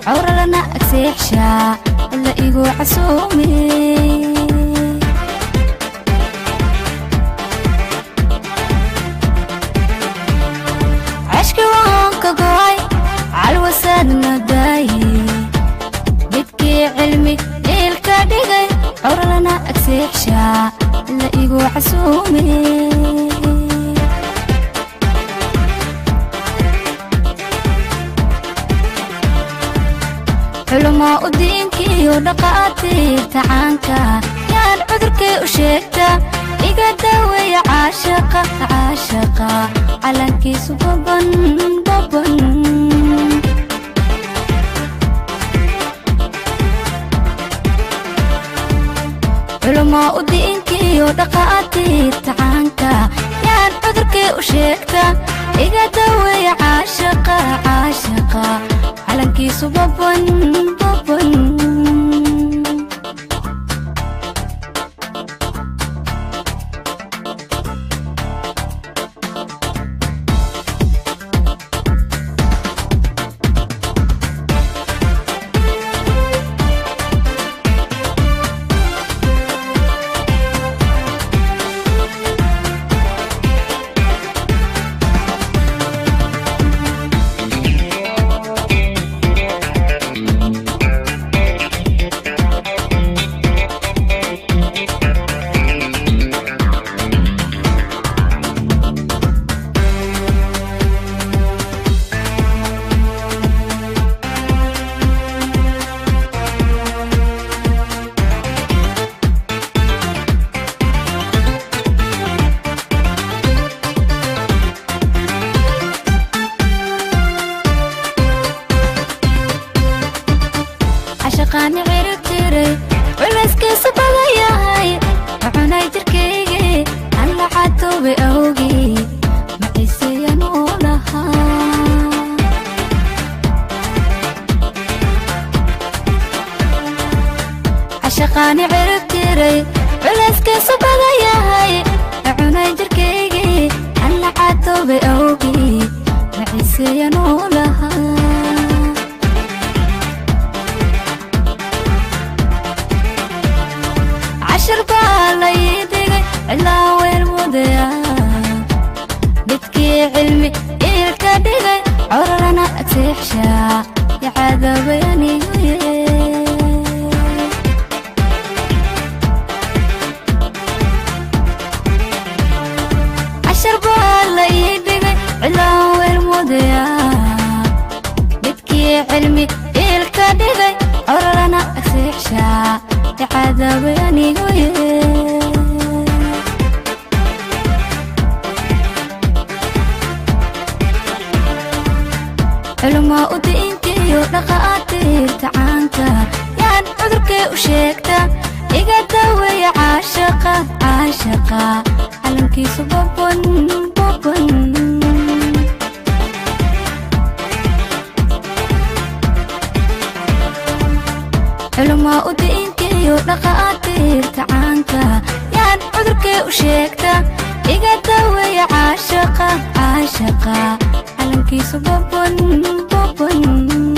Cawralana agseexshaa la igu casuume. Cashki waan ka go'ay, calwasaad madaaye, midkii cilmi iilka dhigay, cawralana agseexshaa la igu casuume. Culumaa u diinkiiyo dhaqaatiirta caanka yaan cudurkay u sheegta, iga daaweeya caashaqa, caashaqa calankiisu baban baban. Culumaa u diinkiiyo dhaqaatiirta caanka yaan cudurkay u sheegta, iga daaweeya caashaqa, caashaqa calankiisu baban baban. Cashaqaani cirib tiray, culayskiisu badan yahay, cunay jirkaygii alla cadoobe awgii maciiseyanuu lahaa. Cashaqaani cirib tiray, culayskiisu badan yahay, cunay jirkaygii alla cadoobe awgii maciiseyanuu lahaa. Cashar baa la ii dhigay, cilaa weel mudaya, midkii cilmi iilka dhigay, coralana agseexshaa yacadabayaniye. Cashar baa la ii dhigay, cilaa weel mudaya, midkii cilmi iilka dhigay, coralana agseexshaa yacadabayaniye. Culumaa u diinkiiyo dhaqaatiirta caanka yaan cudurkay u sheegta, iga daaweeya caashaqa, caashaqa calankiisu baban baban. Culumaa u diinkiiyo dhaqaatiirta caanka yaan cudurkay u sheegta, iga daaweeya caashaqa, caashaqa calankiisu baban baban.